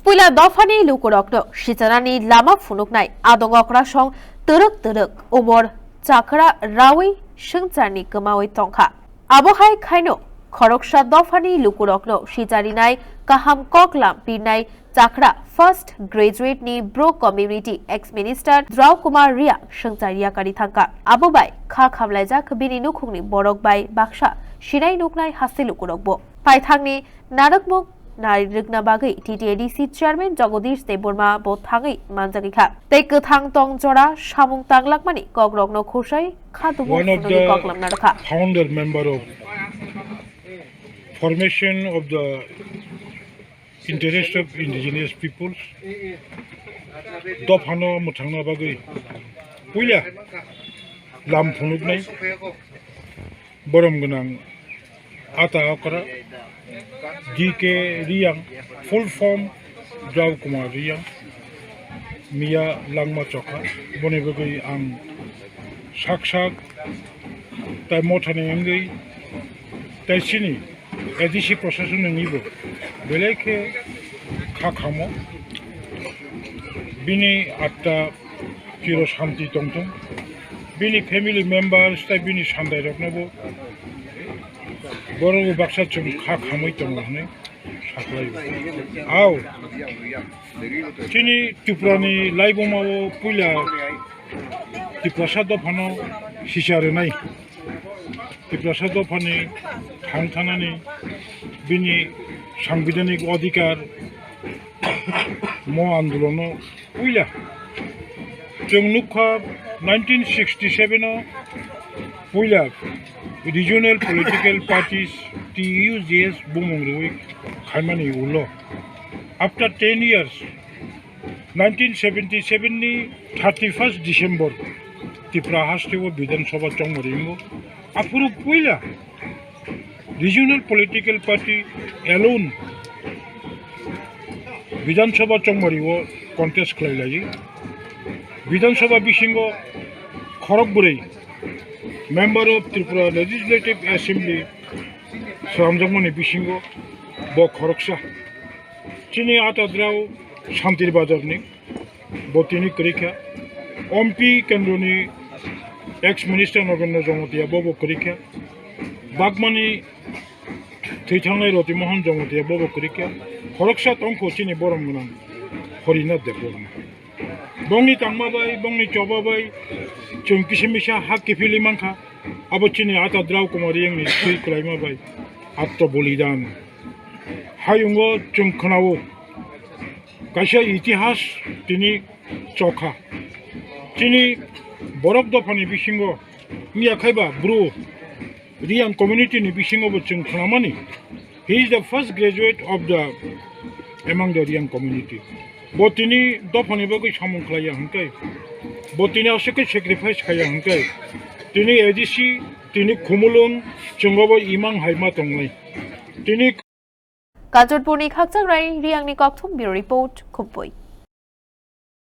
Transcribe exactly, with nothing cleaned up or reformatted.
Puila dophani lukurokno sichanani lama phunuknai adong okrasong twrwk twrwk umor chakra rawi swngcharni kwmawi tongkha. Abo hai khaino khoroksa dophani lukurokno sicharinai kaham koklam pirnai chakra first graduate ni Bru community ex minister Drau Kumar Riang swngchar yakari thangkha. Abo bai kha khamlaijak bini nukhungni borok bai baksa sinai nuknai haste lukurokbo. Phaithangni narwkmung nai rwkna bagwi T T A D C chairman Jagadish Debbarma bo thangwi manjagwi kha. Tei kwthang tong jora samung tanglakmani kokrokno khosai kha dubu One of phunugwi the koklamna rwkha. Founder member of formation of the interest of indigenous peoples dophano mwthangna bagwi puila lam phunuknai borom gwnang ata okra D K Riang, full form Drau Kumar Riang, miya langma chokha, boni bagwi ang sak sak tai mothani wngwi tai chini A D C procession wngwibo belai khe kha khamo. Bini atta chiro shanti tongthung. Bini family members tai bini sandairoknobo borok baksa chwng kha khamwi tongo hwnwi saklaio. Ao chini Tripurani laibumao puila Tiprasa dophano sisa rwnai. Tiprasa dophani thang thanani bini sangbidhanik adhikar mo andolono puila. Chwng nukha nineteen sixty-seven o puila regional political parties T U G S bumung rwi khaimani ulo. After ten years, nineteen seventy-seven ni thirty-first December Tripura haste o Bidhan Sabha chongmari wngo. Aphuru puila regional political party alone Bidhan Sabha chongmari o contest khlai lai. Bidhan Sabha bisingo khorok bwrwi member of Tripura Legislative Assembly swnamjakmani bisingo bo khoroksa. Chini ata Drau Santir Bazarni bo tini kwrwi kha. Ompi kendroni ex minister Nagendra Jamatia bobo kwrwi kha. Bagmani thwi thangnai Roti Mohan Jamatia bobo kwrwi kha. Khoroksa tongkho chini borom gwnang Horinath Debbarma. Bongni tangma bai, bongni choba bai chwng kisa misa ha kiphilwi mankha. Abo chini ata Drau Kumar Riangni thwi kwlaima bai atto bolidan. Hayungo chwng khwnao kaisa itihas tini chokha. Chini borok dophani bisingo wngya khaiba Bru Riang community ni bisingo bo chwng khwnamani. He is the first graduate of the among the Riang community. Bo tini dophani bagwi samung khlaiya hwnkhe, bo tini aswkhe sacrifice khaiya hwnkhe, tini A D C, tini khumulwng chwng obo imang hai ma tongnai. Tini Kanchanpurni Khakchangrai Riangni kokthum bureau report, Khumpui.